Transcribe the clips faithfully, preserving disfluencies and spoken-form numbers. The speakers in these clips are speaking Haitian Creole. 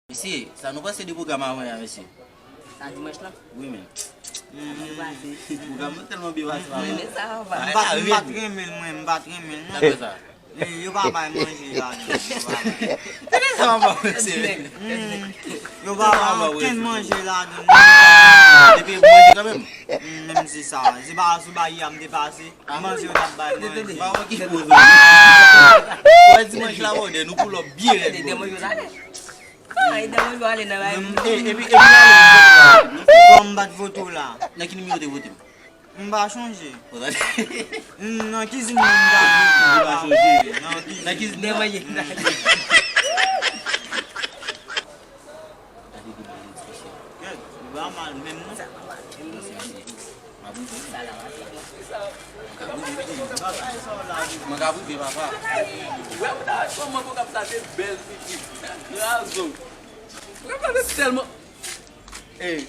Mesye, sa nou panse de pwogram a mwen an, mesye? Sa dimanch lan? Wi, men. Mwen pase. Pwogram nou tèlman byen pase, papa. Mwen sa anba. Ay, M pa- m arete. pa t renmen l, mwen, m pa t renmen l, Sa non. fè sa. Eh, yo pa bay manje ladan, yo pa bay. Tande sa, papa, mesye. Hmm, yo pa bay okenn manje ladan. Depi manje kanmenm. Hmm, menm si sa, se pa sou bay a m te pase. Manje yo t ap bay manje. Ba wè ki koze. Wè dimanch la, wè, nou pull up byen rèd, bro. Ah, e dan mwen ale nan bay. E, epi, epi, nan Kòm m pa t vote w la. Nan ki nimewo te vote m? M pa chonje. Bon, sa- M nan kizin mwen m ta vote. Ou pa chonje. Nan kizin nan. Manje. Kèt, li pa mal menm non. Mwen ka prive, papa. Wè ou ta wè kòman pwogram sa te bèl pitit. Krazo. Pwogram sa te tèlman. Ey.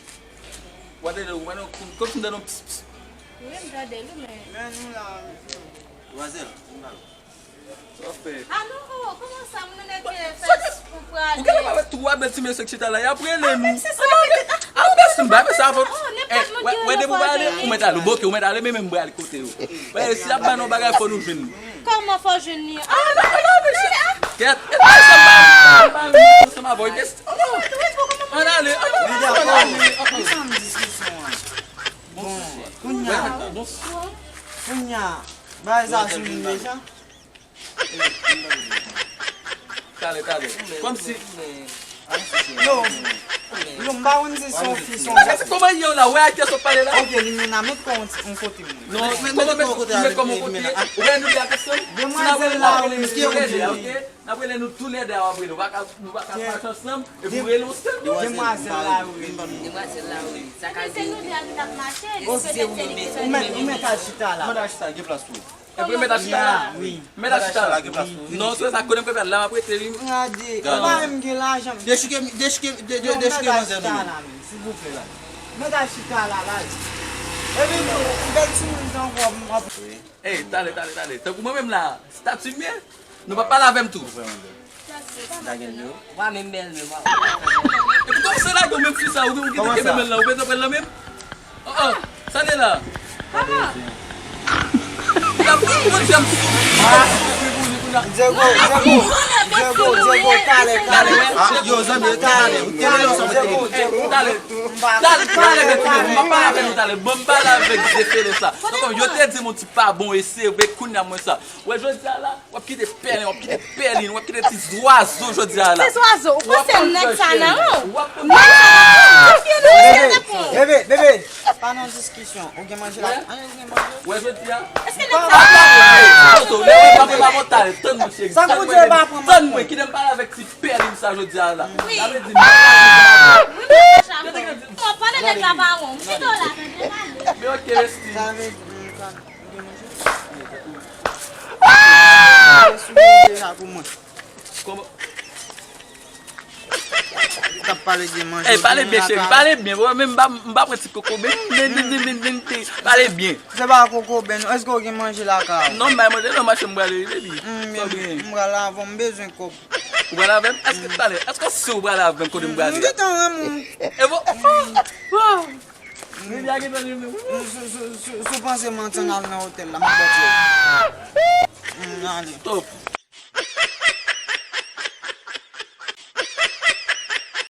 Wate de ou mwen kòm si m tande yon ps ps. Wi, m tande l, wi, men. Men nou la. Dwazèl. Sa w fè? Ah non, oh, kòman sa, m nan nèg fès pou prale. Ou genlè pa wè twa bèl ti mesye k chita la, y ap rele nou. Se sa, se sa. Ah, bèl ti m bay sa avè. Oh, nenpòt moun ki Wè rele depi w fò ale, rele. Ou mèt ale, boke, ou mèt ale, men menm m ale kote yo. Paske si y ap bay nou bagay, fò nou jwenn li. Kòman fò jwenn li? Ah, non, non, non, non. Kèt, e pa sa m bay, m bay ansanm avè w. Ann ale, ann ale. Men dakò, men, men sa m diskisyon an. Bon, kounye a, kounye a, bagay sa sou moun deja. Talè, talè. Kòmsi. Yo, yo, m pa konn si se yon fi, se yon Kòman ye w la? Wè ak kiyès w ap pale la? Ok, Limena, met kò yon ti- yon kote mwen. Non, men kòman met kòman kote? Ou wè nou de ak ansanm? Demwazèl la, wi, Toulède, ok? N ap rele nou toulède a, w ap rele. Nou pa ka, nou pa ka mache ansanm, epi w rele yon sèl. Demwazèl la, wi. Demwazèl la, wi. Sa ka Se nou de a ki t ap mache, li Ou swete se li ki mèt, ou mèt al chita la. Mwen ta chita, gen plas tou. Epi mèt al chita la. Wi. Mèt al chita la. Gen plas tou. Non, se sa, konnen m fè fè la, m ap rete li. Gade, pa menm gen lajan. Dechike, dechike, de- de- dechike manzè nou. Silvouplè. Mèt al chita la, la. Epi, bèl timoun tankou w ap Ey, talè, talè, talè. Tankou mwen menm la, stati m ye. Nou pa pale avè m tou. Wa menm bèl menm. Epi kòm se la gen menm fi sa, ou ou kite kenbe men la, ou bezwen pran l nan men m? Oh, oh, sa de la? Papa. Ou ap ou ap fè m sou. Diego, Diego, Diego, Diego, talè, talè. Ah, yo, zanmi, yo talè. Ou te rele ansanm avèk Diego, li. Diego. Talè. Talè, talè, talè, m ap pale avè nou talè. Ban m pale avèk Zefele sa. Tankou yo te di m yon ti pa bon e se vre kounye a mwen sa. Wè jodi a la, w ap kite pèlen, w ap kite pèlin, w ap kite ti zwazo jodi a la. Ti zwazo, ou panse nèg sa nan ou? W ap Nèg sa nan ou? Ti fye nan ou, se nèg ou. Bebe, bebe, pa nan diskisyon. Ou gen manje la? Anyen ou gen manje? Wè jodi a. Èske nèg sa nan ou? Lè w pa pran pa monta, tann mwen cheri. Sa pou Dye pa pran Tann mwen, kite m pale avèk ti pèlin sa jodi a la. Wi. Sa vle di Wi, mwen chapon. Bon, pale nèg la pa won. M kite w la, tande, pale. Men ok, Leslie. Sa vle di, ou gen manje? Sou deja pou mwen. Kòman? Li t ap pale gen manje. Ey, pale byen, cheri, pale byen. Mwen menm, m pa, m pa pran ti kokoben. Pale byen. Se pa kokoben, non. Èske w gen manje lakay ou? Non, m bay manje, non, mache m prale, wi, baby. Mm, men m pral avè w, m bezwen kòb. Ou prale avè m? Èske talè? Èske w si w prale avè m kote m prale? M gentan renmen w. E bon? Oh, oh. Baby a gentan renmen w. Si, si, si, si w panse m antann al nan otèl la, m ap bat ou. Mm, ale. Top.